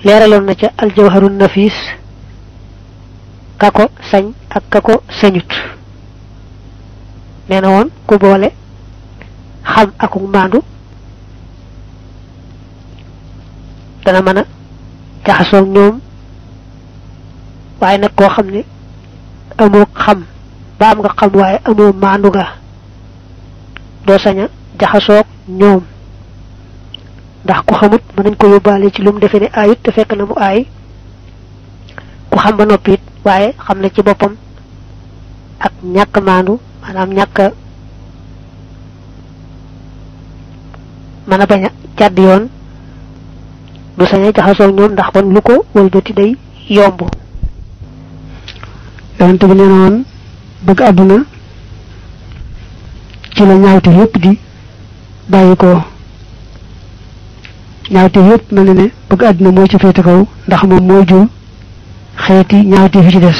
leeraloon na ca aljawharun nafis kako sañ ak kako sañut nee na woon ku boole xam akuk maandu dana mën a jaxasoog ñoom waaye nag koo xam ne amoo xam ba am nga xam waaye amoo maandu ga doo sañ a jaxasoog ñoom ndax ku xamut mën nañ ko yóbbaale ci lu mu defee ne ayut te fekk na mu aay ku xam ba noppi it waaye xam ne ci boppam ak ñàkk maandu maanaam ñàkk mën a bañ a jàdd yoon du sañ a jaxasoog ñoom ndax kon lu ko wëlbati day yomb. yonent bi nee na woon bëgg àdduna ci la ñaawte yépp di bàyyi ko ñaawte yépp mel ne bëgg àdduna moo ci féete kaw ndax moom moo jur xeeti ñaawte fi ci des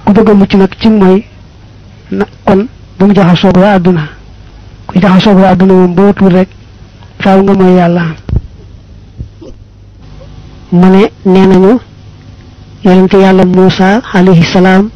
ku bëgg a mucc nag ci mooy na kon bu mu jaxasoog waa àdduna ku jaxasoog waa àdduna moom boo tuur rek faaw nga mooy yàlla. mu ne nee nañu yonente yàlla Muusa alayhi salaam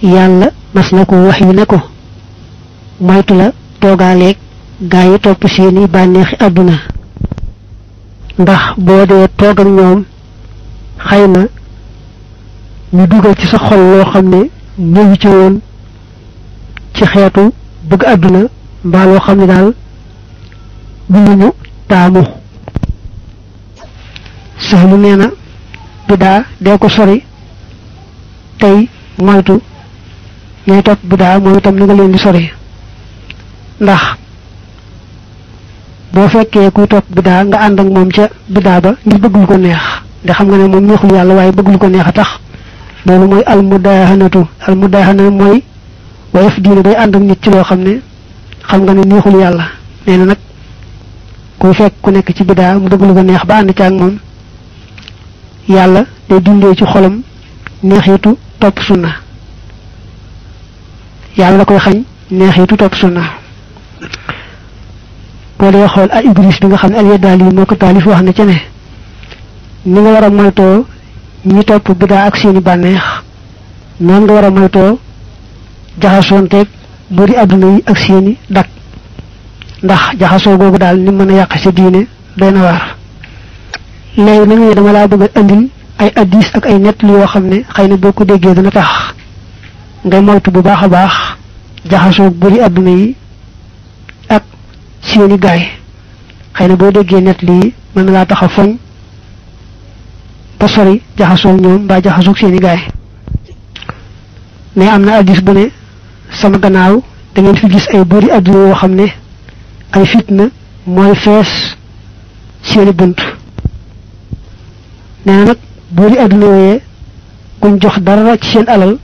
yàlla mas na ko wax yu ne ko moytu la toogaaleeg gaa yi topp seeni bànneexi àdduna ndax boo dee toog ak ñoom xëy na ñu dugal ci sa xol loo xam ne ñëwu ci woon ci xeetu bëgg àdduna mbaa loo xam ne daal bu ñu taamu sax lu nee na bidaa dee ko sori tey moytu ñooy topp bidaa moom itam ni nga leen di sori ndax boo fekkee kuy topp bidaa nga ànd ak moom ca bidaa ba ngir bëgg lu ko neex de xam nga ne moom neexul yàlla waaye bëgg lu ko neex a tax loolu mooy almudahanatu mooy wayef diine day ànd ak nit ci loo xam ne xam nga ne neexul yàlla nee na nag kuy fekk ku nekk ci bidaa mu bëgg lu ko neex ba ànd ca ak moom yàlla day dundee ci xolam neexitu topp sunna yàlla da koy xañ neexitu topp sunna boo dee xool al Ibris bi nga xam ne al-Yadaali moo ko taalif wax na ca ne ni nga war a moytoo ñi topp bidaa ak seeni bànneex noonu nga war a moytoo jaxasoonteeg buri àdduna yi ak seeni dak ndax jaxasoo googu daal ni mën a yàq sa diine doy na waar. léegi nag ne dama laa bëgg a andil ay addis ak ay nett yoo xam ne xëy na boo ko déggee dana tax ngay moytu bu baax a baax jaxasoo buri àdduna yi ak seeni gaay xëy na boo déggee nett lii mën na laa tax a foñ ba sori jaxasoo ñoom mbaa jaxasoo seeni gaay mais am na addis bu ne sama gannaaw da ngeen fi gis ay buri àdduna yoo xam ne ay fitna mooy fees seeni bunt nee na nag buuri àdduna yooyee kuñ jox dara ci seen alal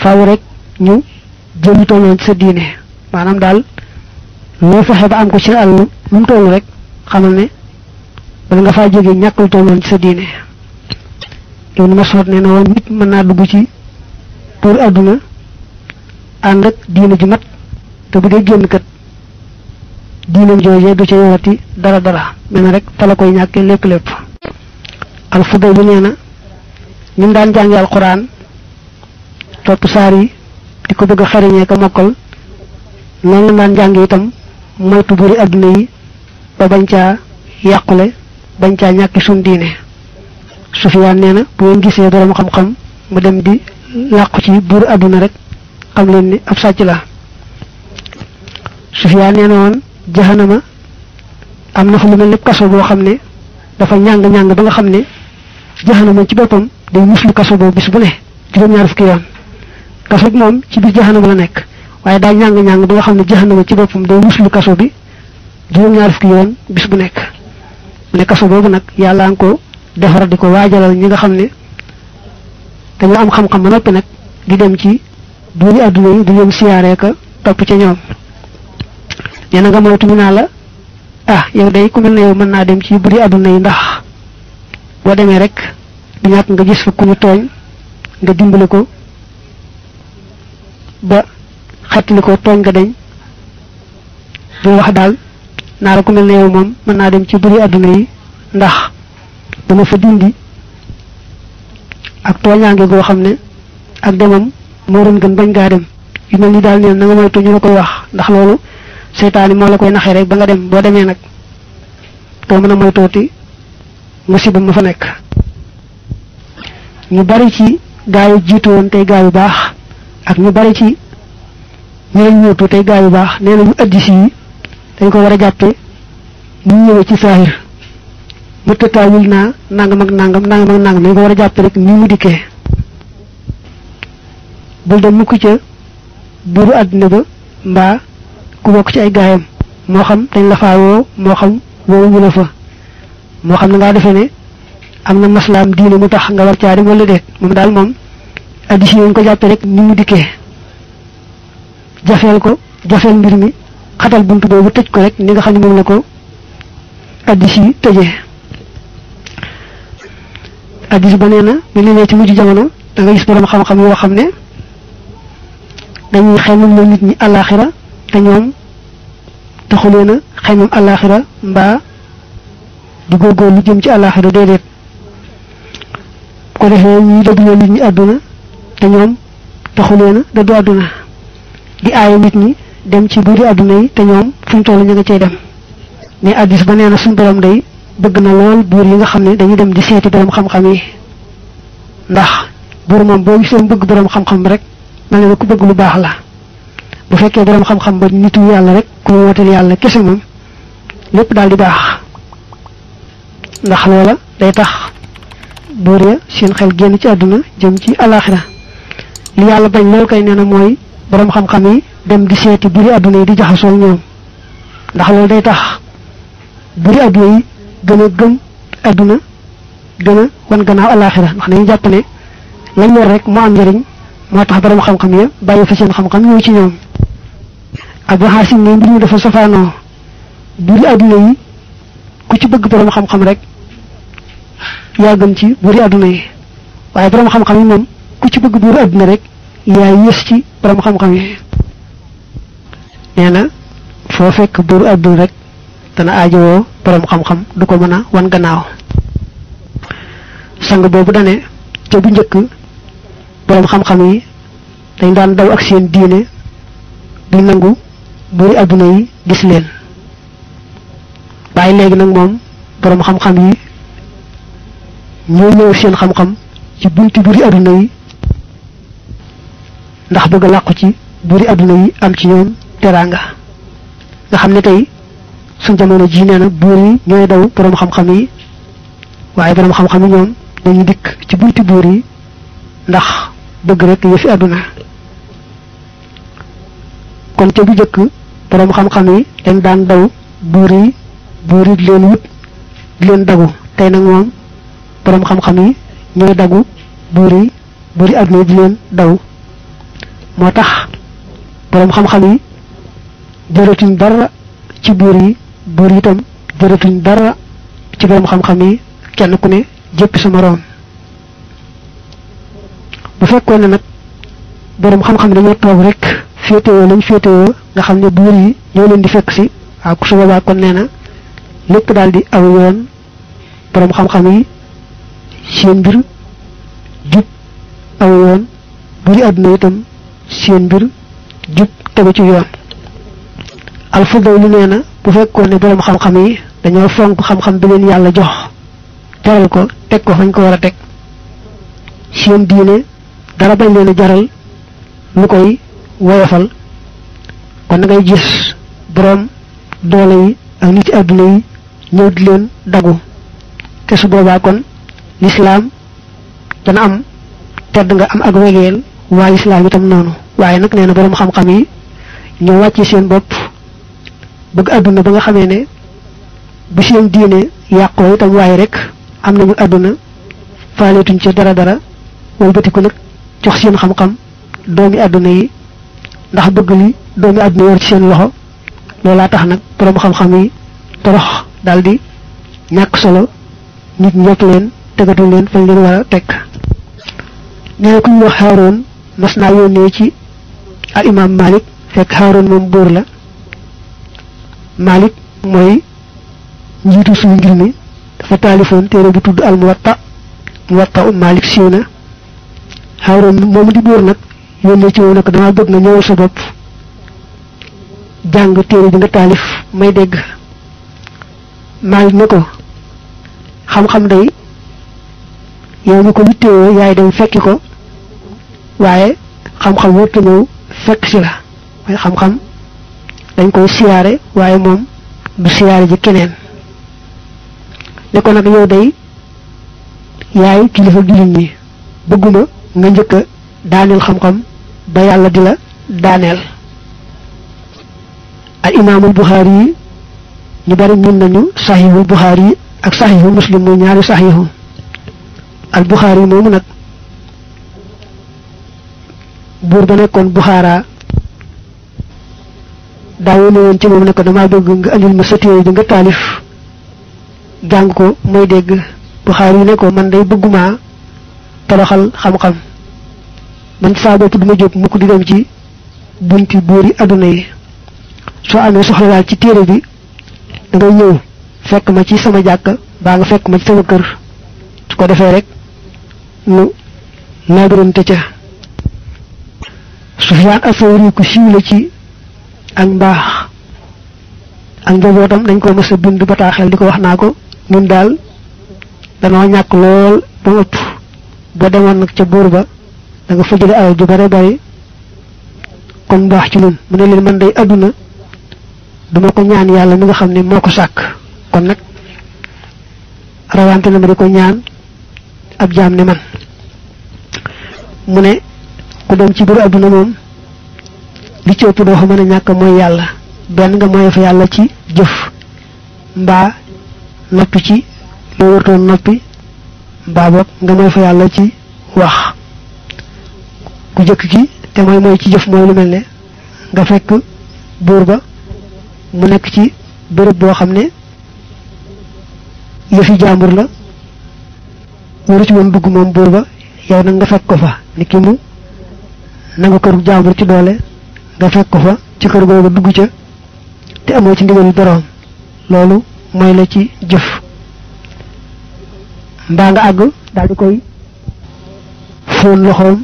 faaw rek ñu jël tolloon ci sa diine maanaam daal loo fexe ba am ko ci seen alal lu mu toll rek xamal ne bala nga faa jógee ñàkkul tolloon ci sa diine. Ibn Mas'ud nee na woon nit mën naa dugg ci buuri àdduna ànd ak diine ju mat te bu dee génn kat diinam joojee du ca yorati dara mel na rek fa la koy ñàkkee lépp. Al-Fudayl bi nee na ñu daan jàngi alquran topp saar yi di ko bëgg a xariñee ka mokkal noonu la daan jàng itam moytu buri àdduna yi ba bañ caa yàqule bañ caa ñàkki sun diine. Sufyaan nee na bu ngeen gisee borom xam-xam mu dem di làqu ci buri àdduna rek xam leen ni ab sàcc la. Sufyaan nee na woon jahanama am na fa lu mel ni kaso boo xam ne dafa ñàng ba nga xam ne jahanama ci boppam day muslu kaso boobu bis bu ne juróom-ñaar fukki yoon kaso bi moom ci biir jahanama la nekk waaye daa ñàng ba nga xam ne jahanama ci boppam day muslu kaso bi juróom-ñaar fukki yoon bis bu nekk mu ne kaso boobu nag yàlla nga ko defar di ko waajalal ñi nga xam ne dañoo am xam-xam ba noppi nag di dem ci buuri àdduna yi di leen siyaaree ka topp ca ñoom nee na nga moytu ñu naa la yow day ku mel ne yow mën naa dem ci buri àdduna yi ndax boo demee rek du ñàkk nga gis fa ku ñu tooñ nga dimbali ko ba xettali ko tooñ nga dañ bu wax daal naa la ku mel ne yow moom mën naa dem ci buri àdduna yi ndax dana fa dindi ak tooñaange goo xam ne ak demam moo doon gën bañ gaa dem yu mel ni daal neen na nga moytu ñu la koy wax ndax loolu seytaane moo la koy naxee rek ba nga dem boo demee nag doo mën a moytooti musiba ma fa nekk ñu bari ci gaa yu jiitu woon tey gaa yu baax ak ñu bari ci ñu leen ñëwtu tey gaa yu baax nee nañu addis yi dañ ko war a jàppe ñu ñëwee ci saahir mëttataawul naa nangam ak nangam dañ ko war a jàppe rek ni mu dikkee bul dem mukk ca buuru àddina ba mbaa ku bokk ci ay gaayam moo xam dañ la faa woo moo xam woowu ñu la fa moo xam ne ngaa defee ne am na maslaam diine mu tax nga war caa dem wala déet moom daal moom addis yi ko jàppe rek ni mu dikkee jafeel mbir mi xatal buntu boobu tëj ko rek ni nga xam ne moom la ko addis yi tëjee addis ba nee na ñu ne ci mujj jamono da nga gis borom xam-xam yoo xam ne dañuy xeymam la nit ñi àllaaxira te ñoom taxulee na xeymam àllaaxira mbaa di góorgóorlu jëm ci àllaaxira déedéet bu ko defee ñuy dëdduloo nit ñi àdduna te ñoom taxulee na dëddu àdduna di aaye nit ñi dem ci buuri àdduna yi te ñoom fuñ toll ñu nga cay dem ne addis ba nee na suñu borom day bëgg na lool buur yi nga xam ne dañuy dem di seeti borom xam-xam yi ndax buur moom boo gisee bëgg borom xam-xam rek mel na ku bëgg lu baax la bu fekkee borom xam-xam ba nitu yàlla rek ku wooteel yàlla kese moom lépp daal di baax ndax loola day tax buur ya seen xel génn ci àdduna jëm ci alaxira li yàlla bañ loolu kay nee na mooy borom xam-xam yi dem di seeti buuri àdduna yi di jaxasoo ñoom ndax loolu day tax buuri àdduna yi gën a gëm àdduna gën a wan gannaaw alaxira ndax dañuy jàpp ne lañ yor rek moo am njëriñ moo tax borom xam-xam ya bàyyi fa seen xam-xam ñëw ci ñoom Abu Hasim ne mbir mi dafa safaanoo buuri àdduna yi ku ci bëgg borom xam-xam rek yaa gën ci buuri àdduna yi waaye borom xam-xam yi moom ku ci bëgg buuri àdduna rek yaa yées ci borom xam-xam yi nee na foo fekk buuru àdduna rek dana aajowoo borom xam-xam du ko mën a wan gannaaw sang boobu dane te bu njëkk borom xam-xam yi dañ daan daw ak seen diine du nangu buuri àdduna yi gis leen waaye léegi nag moom borom xam-xam yi ñoo ñëw seen xam-xam ci bunti buuri àdduna yi ndax bëgg a làqu ci buuri àdduna yi am ci ñoom teraanga nga xam ne tey suñ jamono ji nee na buur yi ñooy daw borom xam-xam yi waaye borom xam-xam yi ñoom dañuy dikk ci bunti buur yi ndax bëgg rek yëfi àdduna kon te bu jëkk borom xam-xam yi dañ daan daw buur yi di leen wut di leen dagu tey nag moom borom xam-xam yi ñooy dagu buur yi àdduna yi di leen daw moo tax borom xam-xam yi jërëtuñ dara ci buur yi itam jërëtuñ dara ci borom xam-xam yi kenn ku ne jéppi sa moroom bu fekkoon ne nag borom xam-xam yi dañoo toog rek féetewoo lañ féetewoo nga xam ne buur yi ñoo leen di fekk si waaw su boobaa kon nee na lépp daal di aw yoon borom xam-xam yi seen mbir jub aw yoon buur yi àdduna itam seen mbir jub tegu ci yoon Al-Fudayl nee na bu fekkoon ne borom xam-xam yi dañoo fonk xam-xam bi leen yàlla jox teral ko teg ko fañ ko war a teg seen diine dara bañ leen a jaral lu koy woyofal kon da ngay gis borom doole yi ak nit ci àdduna yi ñëw di leen dagu te su boobaa kon lislaam dana am tedd nga am ak wegeel waa lislaam itam noonu waaye nag nee na borom xam-xam yi ñoo wàcce seen bopp bëgg àdduna ba nga xamee ne bu seen diine yàqoo itam waaye rek am nañu àdduna faaleetuñ ci dara walbatiku nag jox seen xam-xam doomi àdduna yi ndax bëgg li doomi àdduna yor ci seen loxo loolaa tax nag borom xam-xam yi torox daldi ñàkk solo nit ñëpp leen tegatuñ leen fañ leen war a teg nee na ku ñu wax Haaroon mas naa yónnee ci al imam Malik fekk Haaroon moom buur la Malik mooy njiitu suñu ngir mi dafa taalifoon téere bu tudd al muwatta Malik siiw na Haaroon moomu di buur nag yónnee ci moom ne ko dama bëgg nga ñëwal sa bopp jàng téere bi nga taalif may dégg. Malik ne ko xam-xam day yow mi ko wittewoo yaay dem fekki ko waaye xam-xam wërta ñëw fekk si la waaye xam-xam dañ koy siyaare waaye moom du siyaare ji keneen ne ko nag yow day yaay kilifa jullit ñi bëgguma nga njëkk a daaneel xam-xam ba yàlla di la daaneel. al imaamul Buxaari yi ñu bari min nañu saxiixul Buxaari yi ak saxiixu Muslim muy ñaari saxiixu al Buxaari yi moomu nag buur ba nekkoon Buxaara daa yónne woon ci moom ne ko damaa bëgg nga andil ma sa téere bi nga taalif jàng ko mooy dégg. Buxaari yi ne ko man day bëgguma toroxal xam-xam man saa bopp duma jóg mukk di dem ci bunti buuri adduna yi soo amee soxla daal ci téere bi da ngay ñëw fekk ma ci sama jàkk baa nga fekk ma ci sama kër su ko defee rek nu laabirante ca. Sufyaan as-Sawri ku siiw la ci ak mbaax ak njabootam dañ ko mës a bind bataaxel di ko wax naa ko ñun daal danoo ñàkk lool ba ëpp boo demoon nag ca buur ba da nga fa jële alal ju bare bari kon mbaax ci ñun mu ne leen man day àdduna duma ko ñaan yàlla mi nga xam ne moo ko sàkk kon nag rawante na ma di ko ñaan ab jaam ne man. mu ne ku dem ci biir àdduna moom li ci ëpp doo fa mën a ñàkk mooy yàlla benn nga mooy fa yàlla ci jëf mbaa noppi ci loo wartoon noppi mbaa boog nga mooy fa yàlla ci wax. ku jëkk ki te mooy ci jëf mooy lu mel ne nga fekk buur ba mu nekk ci béréb boo xam ne yëfi jàmbur la waru ci woon dugg moom buur ba yow nag nga fekk ko fa ni ki mu nangu këru jàmbur ci doole nga fekk ko fa ci kër googu dugg ca te amoo ci ndigalu boroom loolu mooy la ci jëf. mbaa nga àgg daal di koy fóon loxoom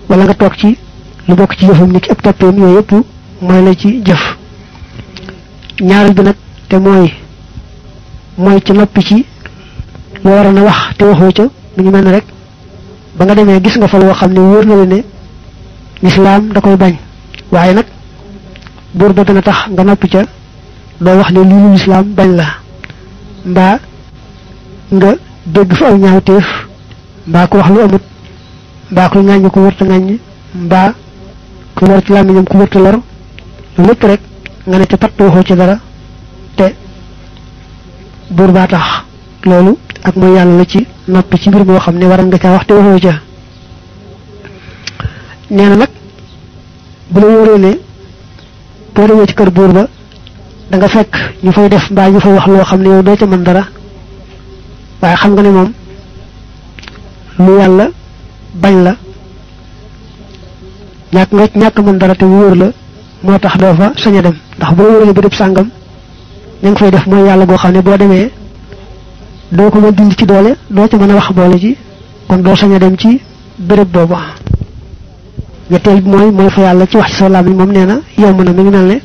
wala nga toog ci lu bokk ci jëfam ni ki ab toppeem yooyu yëpp mooy la ci jëf. ñaareel bi nag te mooy ci noppi ci loo war a na wax te waxoo ca mu ngi mel ne rek ba nga demee gis nga fa loo xam ne wóor na la ne lislaam da koy bañ waaye nag buur ba dana tax nga noppi ca doo wax ne lii lu lislaam bañ la. mbaa nga dégg fa aw ñaawteef mbaa ko wax lu amut mbaa ko ŋàññ ku wërta ŋàññ mbaa ku lor ci làmmiñam ku wërta lor lépp rek nga ne ca patt waxoo ci dara te buur baa tax loolu ak mooy yàlla la ci noppi ci mbir moo xam ne war nga caa wax te waxoo ca. nee na nag bu la wóoree ne boo demee ci kër buur ba da nga fekk ñu fay def mbaa ñu fay wax loo xam ne yow doo ca mën dara waaye xam nga ne moom lu yàlla bañ la ñàkk mën dara te wóor la moo tax doo fa sañ a dem ndax bu la wóoree ba def sàngam ñu ngi fay def mooy yàlla goo xam ne boo demee doo ko mën dindi ci doole doo ca mën a wax boole ci kon doo sañ a dem ci béréb booba. ñetteel bi mooy fa yàlla ci wax ci sa làmmiñ moom nee na yomb na mi ngi mel ne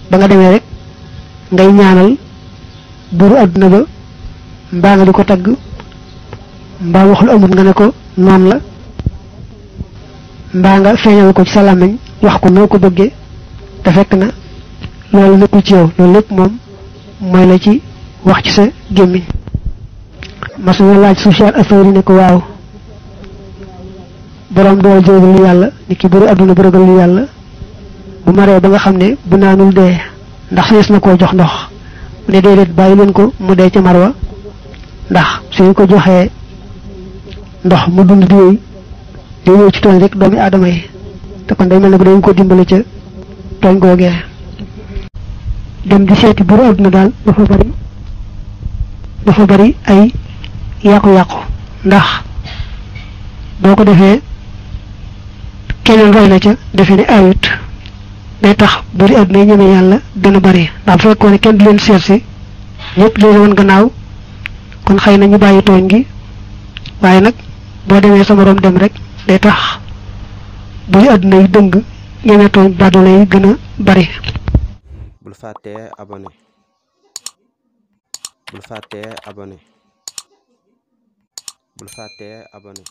ba nga demee rek ngay ñaanal buuru àdduna ba mbaa nga di ko tagg mbaa wax lu amut nga ne ko noonu la mbaa nga feeñal ko ci sa làmmiñ wax ko noo ko bëggee te fekk na loolu nekkul ci yow loolu lépp moom mooy la ci wax ci sa gémmiñ. mas nga laaj Sufyaan as-Sawri ne ko waaw boroom doole jëragal lu yàlla ni ki bëri àdduna bu ragal lu yàlla bu maree ba nga xam ne bu naanul dee ndax sees na koo jox ndox mu ne déedéet bàyyi leen ko mu dee ca marwa ndax suñu ko joxee ndox mu dund di wéy day ñëw ci tooñ rek doomi aadama yi te kon day mel ne ko dañu ko dimbale ca tooñ googee. dem di seeti bëri àdduna daal dafa bari ay yàqu-yàqu ndax boo ko defee keneen roy na ca defe ne ayut day tax bari àdduna yi ñeme yàlla gën a bari ndax bu fekkoon ne kenn du leen seet si ñëpp leen woon gannaaw kon xëy na ñu bàyyi tooñ gi waaye nag boo demee sa morom dem rek day tax bu ñu àdduna yi dëng ñeme tooñ badole yi gën a bari. bul fàttee abonné bul fàttee abonné bul fàttee abonné